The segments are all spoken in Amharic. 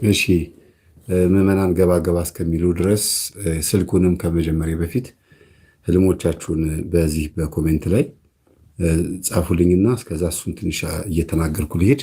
እሺ ምዕመናን ገባ ገባ እስከሚሉ ድረስ ስልኩንም ከመጀመሪያ በፊት ህልሞቻችሁን በዚህ በ comment ላይ ጻፉልኝና እስከዛ እሱን ትንሽ እየተናገርኩ ልሄድ።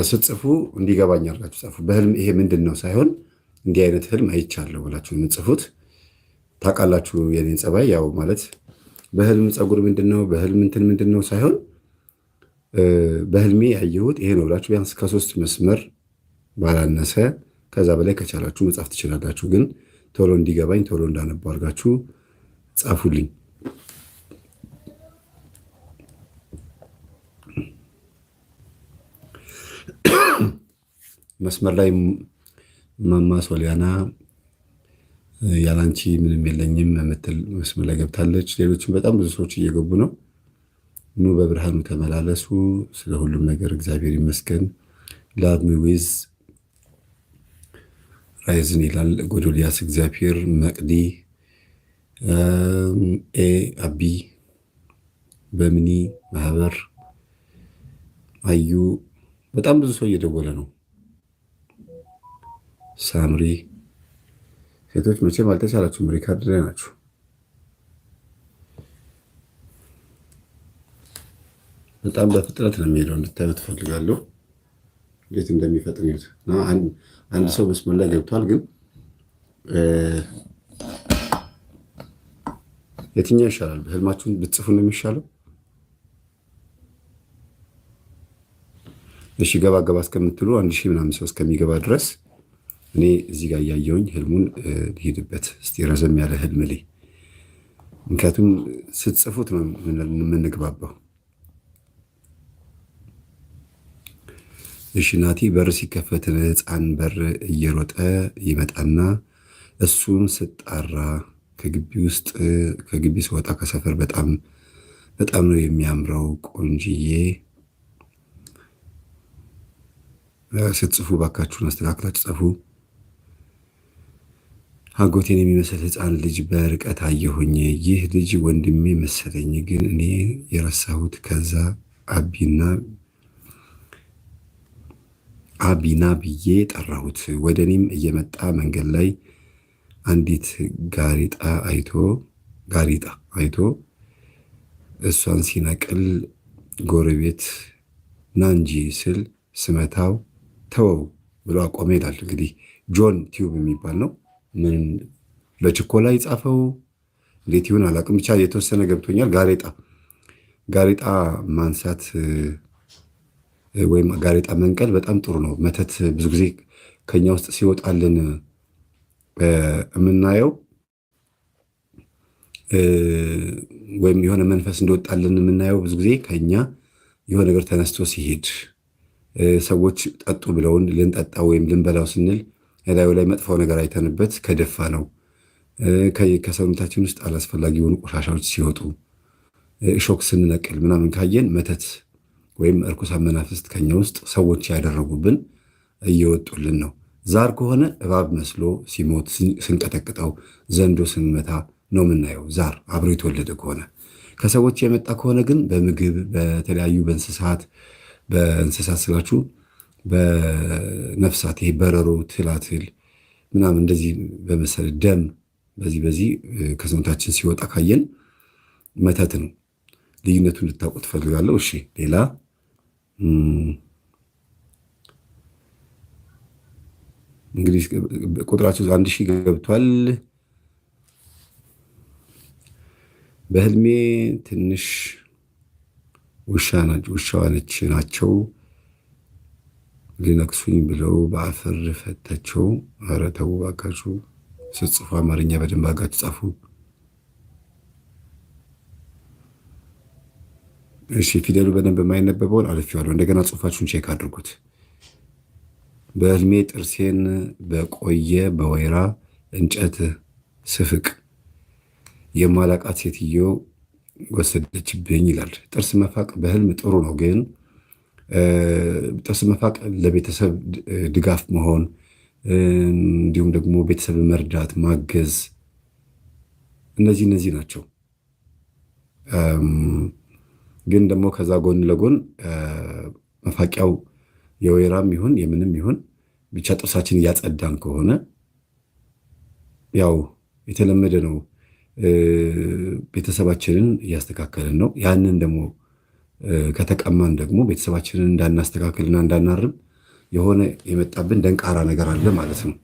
ስትጽፉ እንዲገባኝ አድርጋችሁ ጻፉ። በህልም ይሄ ምንድን ነው ሳይሆን እንዲህ አይነት ህልም አይቻለሁ ብላችሁ የምትጽፉት ታውቃላችሁ። የኔን ጸባይ ያው ማለት በህልም ፀጉር ምንድን ነው በህልም እንትን ምንድን ነው ሳይሆን በህልሜ ያየሁት ይሄ ነው ብላችሁ ቢያንስ ከሶስት መስመር ባላነሰ ከዛ በላይ ከቻላችሁ መጻፍ ትችላላችሁ። ግን ቶሎ እንዲገባኝ ቶሎ እንዳነቡ አድርጋችሁ ጻፉልኝ። መስመር ላይ ማማ ሶሊያና ያላንቺ ምንም የለኝም የምትል መስመር ላይ ገብታለች። ሌሎችም በጣም ብዙ ሰዎች እየገቡ ነው። ኑ በብርሃኑ ተመላለሱ። ስለ ሁሉም ነገር እግዚአብሔር ይመስገን። Love me with reason ይላል ጎዶልያስ እግዚአብሔር መቅዲ ኤ አቢ በምኒ ማህበር አዩ በጣም ብዙ ሰው እየደወለ ነው። ሳምሪ ሴቶች መቼም አልተቻላችሁም፣ record ላይ ናችሁ። በጣም በፍጥነት ነው የሚሄደው፣ እንድታዩ ትፈልጋለሁ። እንዴት እንደሚፈጥን ይዩት። አንድ ሰው መስመር ላይ ገብቷል። ግን የትኛው ይሻላል? ህልማችሁን ብትጽፉ ነው የሚሻለው? እሺ ገባ ገባ እስከምትሉ 1000 ምናምን ሰው እስከሚገባ ድረስ እኔ እዚህ ጋር እያየሁኝ ህልሙን ልሂድበት እስቲ፣ ረዘም ያለ ህልም ላይ፣ ምክንያቱም ስትጽፉት ነው የምንግባባው። እሺ ናቲ፣ በር ሲከፈት ህፃን በር እየሮጠ ይመጣና እሱን ስጣራ ከግቢ ውስጥ ከግቢ ስወጣ ከሰፈር በጣም በጣም ነው የሚያምረው ቆንጅዬ። ስትጽፉ ባካችሁን አስተካክላችሁ ጻፉ። አጎቴን የሚመስል ህፃን ልጅ በርቀት አየሁኝ። ይህ ልጅ ወንድሜ መሰለኝ፣ ግን እኔ የረሳሁት። ከዛ አቢና አቢና ብዬ ጠራሁት። ወደ እኔም እየመጣ መንገድ ላይ አንዲት ጋሪጣ አይቶ ጋሪጣ አይቶ እሷን ሲነቅል ጎረቤት ናንጂ ስል ስመታው ተወው ብሎ አቆመ ይላል። እንግዲህ ጆን ቲዩብ የሚባል ነው። ምን በችኮላ የጻፈው እንዴት ይሁን አላውቅም፣ ብቻ የተወሰነ ገብቶኛል። ጋሬጣ ጋሬጣ ማንሳት ወይም ጋሬጣ መንቀል በጣም ጥሩ ነው። መተት ብዙ ጊዜ ከኛ ውስጥ ሲወጣልን የምናየው ወይም የሆነ መንፈስ እንደወጣልን የምናየው ብዙ ጊዜ ከኛ የሆነ ነገር ተነስቶ ሲሄድ፣ ሰዎች ጠጡ ብለውን ልንጠጣ ወይም ልንበላው ስንል እላዩ ላይ መጥፎ ነገር አይተንበት ከደፋ ነው፣ ከሰውነታችን ውስጥ አላስፈላጊ የሆኑ ቆሻሻዎች ሲወጡ፣ እሾክ ስንነቅል ምናምን ካየን መተት ወይም እርኩሳን መናፍስት ከኛ ውስጥ ሰዎች ያደረጉብን እየወጡልን ነው። ዛር ከሆነ እባብ መስሎ ሲሞት ስንቀጠቅጠው፣ ዘንዶ ስንመታ ነው የምናየው። ዛር አብሮ የተወለደ ከሆነ፣ ከሰዎች የመጣ ከሆነ ግን በምግብ፣ በተለያዩ በእንስሳት፣ በእንስሳት ስላችሁ በነፍሳት፣ ይሄ በረሮ፣ ትላትል ምናምን እንደዚህ በመሰለ ደም በዚህ በዚህ ከሰውነታችን ሲወጣ ካየን መተት ነው። ልዩነቱን እንድታውቁ ትፈልጋለሁ። እሺ ሌላ እንግዲህ ቁጥራቸው 1000 ገብቷል። በህልሜ ትንሽ ውሻዋ ነች ናቸው ሊነክሱኝ ብለው በአፈር ፈታቸው። ኧረ ተው እባካችሁ፣ ስትጽፉ አማርኛ በደንብ አድርጋችሁ ጻፉ። እሺ ፊደሉ በደንብ የማይነበበውን አልፌዋለሁ። እንደገና ጽሁፋችሁን check አድርጉት። በህልሜ ጥርሴን በቆየ በወይራ እንጨት ስፍቅ የማላቃት ሴትዮ ወሰደችብኝ ይላል። ጥርስ መፋቅ በህልም ጥሩ ነው፣ ግን ጥርስ መፋቅ ለቤተሰብ ድጋፍ መሆን እንዲሁም ደግሞ ቤተሰብ መርዳት፣ ማገዝ፣ እነዚህ እነዚህ ናቸው። ግን ደግሞ ከዛ ጎን ለጎን መፋቅ መፋቂያው የወይራም ይሁን የምንም ይሁን ብቻ ጥርሳችን እያጸዳን ከሆነ ያው የተለመደ ነው። ቤተሰባችንን እያስተካከልን ነው። ያንን ደግሞ ከተቀማን ደግሞ ቤተሰባችንን እንዳናስተካክልና እንዳናርም የሆነ የመጣብን ደንቃራ ነገር አለ ማለት ነው።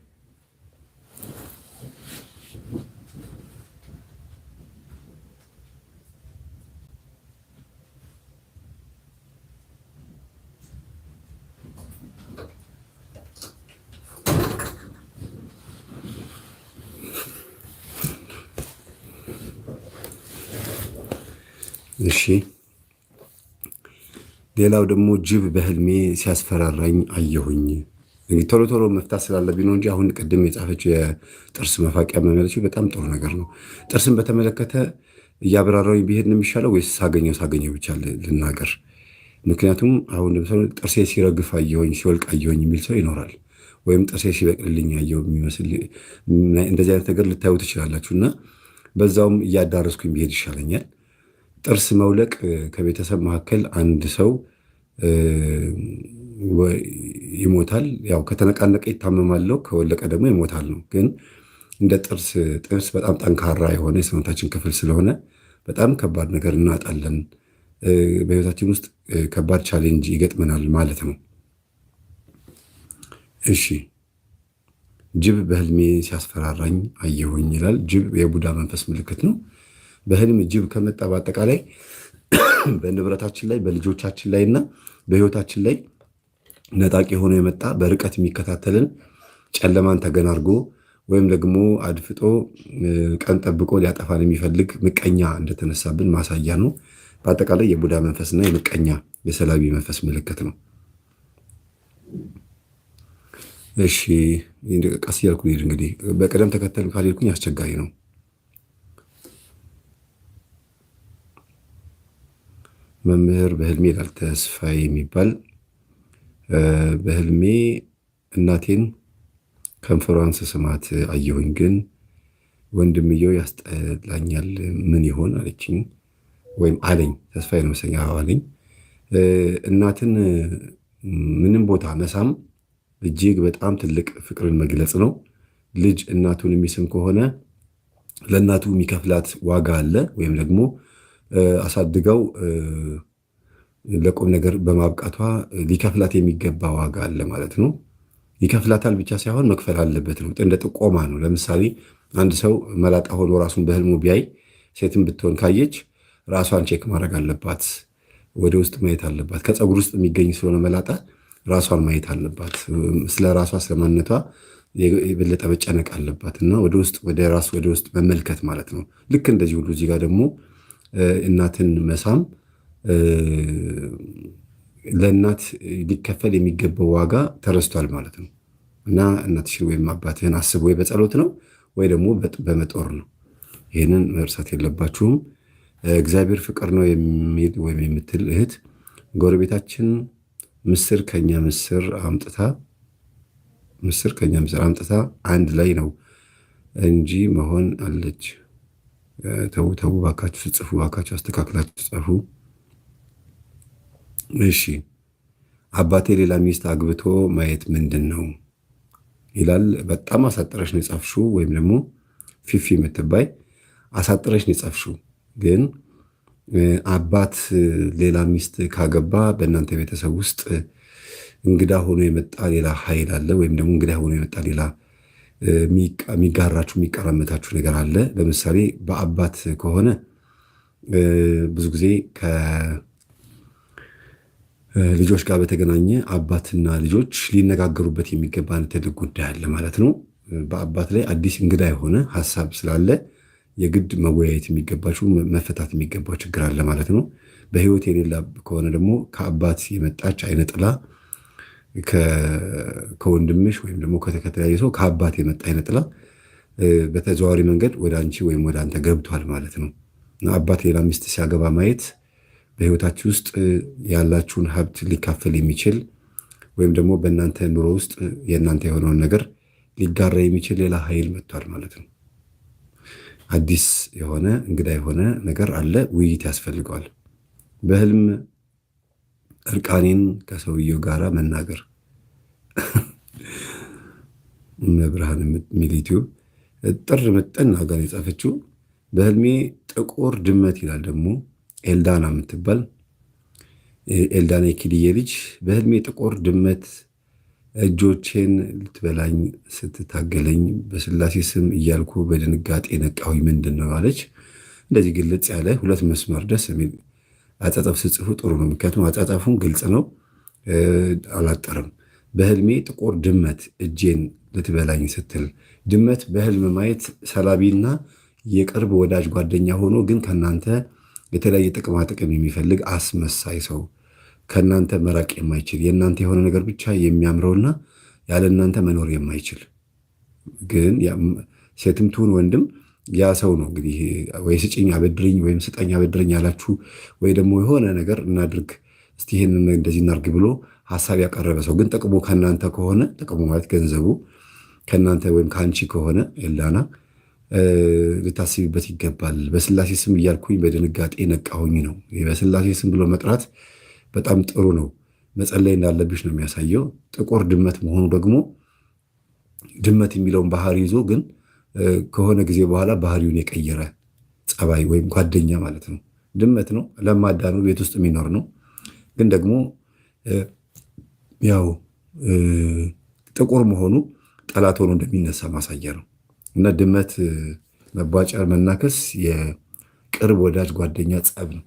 እሺ፣ ሌላው ደግሞ ጅብ በህልሜ ሲያስፈራራኝ አየሁኝ። እንግዲህ ቶሎ ቶሎ መፍታት ስላለብኝ ነው እንጂ አሁን ቅድም የጻፈችው የጥርስ መፋቂያ መመለችው በጣም ጥሩ ነገር ነው። ጥርስን በተመለከተ እያብራራሁኝ ቢሄድ ነው የሚሻለው ወይስ ሳገኘው ሳገኘው ብቻ ልናገር? ምክንያቱም አሁን ለምሳሌ ጥርሴ ሲረግፍ አየሁኝ፣ ሲወልቅ አየሁኝ የሚል ሰው ይኖራል። ወይም ጥርሴ ሲበቅልልኝ አየሁ የሚመስል እንደዚህ አይነት ነገር ልታዩ ትችላላችሁ። እና በዛውም እያዳረስኩኝ ቢሄድ ይሻለኛል። ጥርስ መውለቅ ከቤተሰብ መካከል አንድ ሰው ይሞታል። ያው ከተነቃነቀ ይታመማለው፣ ከወለቀ ደግሞ ይሞታል ነው። ግን እንደ ጥርስ ጥርስ በጣም ጠንካራ የሆነ የሰውነታችን ክፍል ስለሆነ በጣም ከባድ ነገር እናጣለን። በህይወታችን ውስጥ ከባድ challenge ይገጥመናል ማለት ነው። እሺ፣ ጅብ በህልሜ ሲያስፈራራኝ አየሁኝ ይላል። ጅብ የቡዳ መንፈስ ምልክት ነው። በህልም ጅብ ከመጣ በአጠቃላይ በንብረታችን ላይ፣ በልጆቻችን ላይ እና በህይወታችን ላይ ነጣቂ ሆኖ የመጣ፣ በርቀት የሚከታተልን፣ ጨለማን ተገን አድርጎ ወይም ደግሞ አድፍጦ ቀን ጠብቆ ሊያጠፋን የሚፈልግ ምቀኛ እንደተነሳብን ማሳያ ነው። በአጠቃላይ የቡዳ መንፈስና የምቀኛ የሰላቢ መንፈስ ምልክት ነው። እሺ፣ ቀስ እያልኩ እንግዲህ በቅደም ተከተል ካልሄድኩኝ አስቸጋሪ ነው። መምህር በህልሜ ይላል ተስፋዬ የሚባል፣ በህልሜ እናቴን ከንፈሯን ስስማት አየሁኝ፣ ግን ወንድምየው ያስጠላኛል፣ ምን ይሆን አለችኝ ወይም አለኝ። ተስፋዬ ነው መሰለኝ። አዎ አለኝ። እናትን ምንም ቦታ መሳም እጅግ በጣም ትልቅ ፍቅርን መግለጽ ነው። ልጅ እናቱን የሚስም ከሆነ ለእናቱ የሚከፍላት ዋጋ አለ፣ ወይም ደግሞ አሳድገው ለቁም ነገር በማብቃቷ ሊከፍላት የሚገባ ዋጋ አለ ማለት ነው። ይከፍላታል ብቻ ሳይሆን መክፈል አለበት ነው። እንደ ጥቆማ ነው። ለምሳሌ አንድ ሰው መላጣ ሆኖ ራሱን በህልሙ ቢያይ፣ ሴትም ብትሆን ካየች ራሷን check ማድረግ አለባት። ወደ ውስጥ ማየት አለባት። ከፀጉር ውስጥ የሚገኝ ስለሆነ መላጣ ራሷን ማየት አለባት። ስለ ራሷ ስለ ማንነቷ የበለጠ መጨነቅ አለባት እና ወደ ውስጥ፣ ወደ ራስ፣ ወደ ውስጥ መመልከት ማለት ነው። ልክ እንደዚህ ሁሉ እዚህ ጋር ደግሞ እናትን መሳም ለእናት ሊከፈል የሚገባው ዋጋ ተረስቷል ማለት ነው። እና እናትሽን ወይም አባትህን አስብ፣ ወይ በጸሎት ነው ወይ ደግሞ በመጦር ነው። ይህንን መርሳት የለባችሁም። እግዚአብሔር ፍቅር ነው የሚል ወይም የምትል እህት፣ ጎረቤታችን ምስር ከኛ ምስር አምጥታ አንድ ላይ ነው እንጂ መሆን አለች። ተዉ ተዉ፣ ባካችሁ ስጽፉ ባካችሁ አስተካክላችሁ ጻፉ። እሺ፣ አባቴ ሌላ ሚስት አግብቶ ማየት ምንድን ነው ይላል። በጣም አሳጥረሽ ነው የጻፍሽው፣ ወይም ደግሞ ፊፊ የምትባይ አሳጥረሽ ነው የጻፍሽው። ግን አባት ሌላ ሚስት ካገባ በእናንተ ቤተሰብ ውስጥ እንግዳ ሆኖ የመጣ ሌላ ኃይል አለ፣ ወይም ደግሞ እንግዳ ሆኖ የመጣ ሌላ የሚጋራችሁ የሚቀራመታችሁ ነገር አለ። ለምሳሌ በአባት ከሆነ ብዙ ጊዜ ከልጆች ጋር በተገናኘ አባትና ልጆች ሊነጋገሩበት የሚገባ ትልቅ ጉዳይ አለ ማለት ነው። በአባት ላይ አዲስ እንግዳ የሆነ ሀሳብ ስላለ የግድ መወያየት የሚገባችሁ፣ መፈታት የሚገባው ችግር አለ ማለት ነው። በህይወት የሌላ ከሆነ ደግሞ ከአባት የመጣች አይነ ጥላ፣ ከወንድምሽ ወይም ደግሞ ከተለያየ ሰው ከአባት የመጣ አይነ ጥላ በተዘዋዋሪ መንገድ ወደ አንቺ ወይም ወደ አንተ ገብቷል ማለት ነው። እና አባት ሌላ ሚስት ሲያገባ ማየት በህይወታችሁ ውስጥ ያላችሁን ሀብት ሊካፈል የሚችል ወይም ደግሞ በእናንተ ኑሮ ውስጥ የእናንተ የሆነውን ነገር ሊጋራ የሚችል ሌላ ኃይል መጥቷል ማለት ነው። አዲስ የሆነ እንግዳ የሆነ ነገር አለ፣ ውይይት ያስፈልገዋል። በህልም እርቃኔን ከሰውየው ጋራ መናገር። መብርሃን የሚል ዩቲዩብ ጥር ምጥን አድርጋ የጻፈችው። በህልሜ ጥቁር ድመት ይላል ደግሞ ኤልዳና የምትባል፣ ኤልዳና የኪድዬ ልጅ። በህልሜ ጥቁር ድመት እጆቼን ልትበላኝ ስትታገለኝ በስላሴ ስም እያልኩ በድንጋጤ ነቃሁኝ። ምንድን ነው አለች። እንደዚህ ግልጽ ያለ ሁለት መስመር ደስ የሚል አጻጻፍ ስጽፉ ጥሩ ነው። ምክንያቱም አጻጻፉን ግልጽ ነው፣ አላጠርም። በህልሜ ጥቁር ድመት እጄን ልትበላኝ ስትል። ድመት በህልም ማየት ሰላቢና የቅርብ ወዳጅ ጓደኛ ሆኖ ግን ከእናንተ የተለያየ ጥቅማ ጥቅም የሚፈልግ አስመሳይ ሰው፣ ከእናንተ መራቅ የማይችል፣ የእናንተ የሆነ ነገር ብቻ የሚያምረውና ያለ እናንተ መኖር የማይችል፣ ግን ሴትም ትሁን ወንድም ያ ሰው ነው። እንግዲህ ወይ ስጭኝ አበድርኝ ወይም ስጠኝ አበድረኝ ያላችሁ ወይ ደግሞ የሆነ ነገር እናድርግ እስቲ ይህንን እንደዚህ እናድርግ ብሎ ሀሳብ ያቀረበ ሰው ግን ጥቅሙ ከእናንተ ከሆነ፣ ጥቅሙ ማለት ገንዘቡ ከእናንተ ወይም ከአንቺ ከሆነ ኤልዳና ልታስቢበት ይገባል። በስላሴ ስም እያልኩኝ በድንጋጤ ነቃሁኝ ነው። በስላሴ ስም ብሎ መጥራት በጣም ጥሩ ነው። መጸለይ እንዳለብሽ ነው የሚያሳየው። ጥቁር ድመት መሆኑ ደግሞ ድመት የሚለውን ባህሪ ይዞ ግን ከሆነ ጊዜ በኋላ ባህሪውን የቀየረ ጸባይ ወይም ጓደኛ ማለት ነው። ድመት ነው፣ ለማዳ ነው፣ ቤት ውስጥ የሚኖር ነው። ግን ደግሞ ያው ጥቁር መሆኑ ጠላት ሆኖ እንደሚነሳ ማሳያ ነው። እና ድመት መቧጨር፣ መናከስ የቅርብ ወዳጅ ጓደኛ ጸብ ነው።